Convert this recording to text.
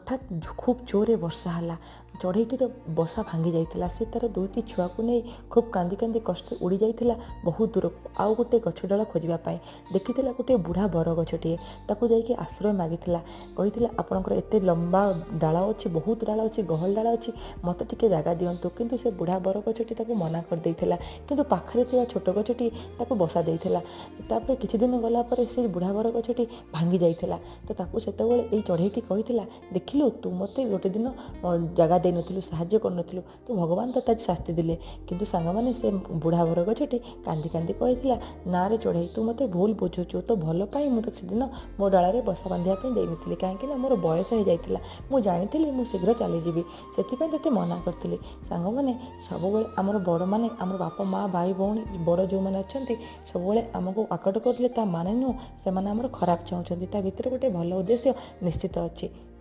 ହଠାତ୍ ଖୁବ୍ ଜୋରରେ ବର୍ଷା ହେଲା। ଚଢ଼େଇଟିର ବସା ଭାଙ୍ଗି ଯାଇଥିଲା। ସେ ତା'ର ଦୁଇଟି ଛୁଆକୁ ନେଇ ଖୁବ୍ କାନ୍ଦି କାନ୍ଦି କଷ୍ଟରେ ଉଡ଼ି ଯାଇଥିଲା ବହୁତ ଦୂରକୁ, ଆଉ ଗୋଟେ ଗଛ ଡାଳ ଖୋଜିବା ପାଇଁ। ଦେଖିଥିଲା ଗୋଟେ ବୁଢ଼ା ବରଗଛଟିଏ। ତାକୁ ଯାଇକି ଆଶ୍ରୟ ମାଗିଥିଲା। କହିଥିଲା, ଆପଣଙ୍କର ଏତେ ଲମ୍ବା ଡାଳ ଅଛି, ବହୁତ ଡାଳ ଅଛି, ଗହଳ ଡାଳ ଅଛି, ମୋତେ ଟିକେ ଜାଗା ଦିଅନ୍ତୁ। କିନ୍ତୁ ସେ ବୁଢ଼ା ବରଗଛଟି ତାକୁ ମନା କରିଦେଇଥିଲା, କିନ୍ତୁ ପାଖରେ ଥିବା ଛୋଟ ଗଛଟି ତାକୁ ବସା ଦେଇଥିଲା। ତାପରେ କିଛି ଦିନ ଗଲା ପରେ ସେ ବୁଢ଼ା ବରଗଛଟି ଭାଙ୍ଗି ଯାଇଥିଲା। ତ ତାକୁ ସେତେବେଳେ ଏଇ ଚଢ଼େଇଟି କହିଥିଲା, ଦେଖିଲୁ, ତୁ ମୋତେ ଗୋଟେ ଦିନ ଜାଗା ଦେଇନଥିଲୁ, ସାହାଯ୍ୟ କରିନଥିଲୁ, ତ ଭଗବାନ ତୋତେ ଆଜି ଶାସ୍ତି ଦେଲେ। କିନ୍ତୁ ସାଙ୍ଗମାନେ, ସେ ବୁଢ଼ା ବରଗଛଟି କାନ୍ଦି କାନ୍ଦି କହିଥିଲା, ନାରେ ଚଢ଼େଇ, ତୁ ମୋତେ ଭୁଲ ବୁଝୁଛୁ। ତୋ ଭଲ ପାଇଁ ମୁଁ ତୋତେ ସେଦିନ ମୋ ଡାଳରେ ବସା ବାନ୍ଧିବା ପାଇଁ ଦେଇନଥିଲି, କାହିଁକିନା ମୋର ବୟସ ହେଇଯାଇଥିଲା। ମୁଁ ଜାଣିଥିଲି ମୁଁ ଶୀଘ୍ର ଚାଲିଯିବି, ସେଥିପାଇଁ ତୋତେ ମନା କରିଥିଲି। ସାଙ୍ଗମାନେ, ସବୁବେଳେ ଆମର ବଡ଼ମାନେ, ଆମର ବାପା, ମା, ଭାଇ, ଭଉଣୀ, ବଡ଼ ଯେଉଁମାନେ ଅଛନ୍ତି, ସବୁବେଳେ ଆମକୁ ଆକଟ କରୁଥିଲେ, ତା ମାନେ ନୁହଁ ସେମାନେ ଆମର ଖରାପ ଚାହୁଁଛନ୍ତି। ତା ଭିତରେ ଗୋଟେ ଭଲ ଉଦ୍ଦେଶ୍ୟ ନିଶ୍ଚିତ ଅଛି।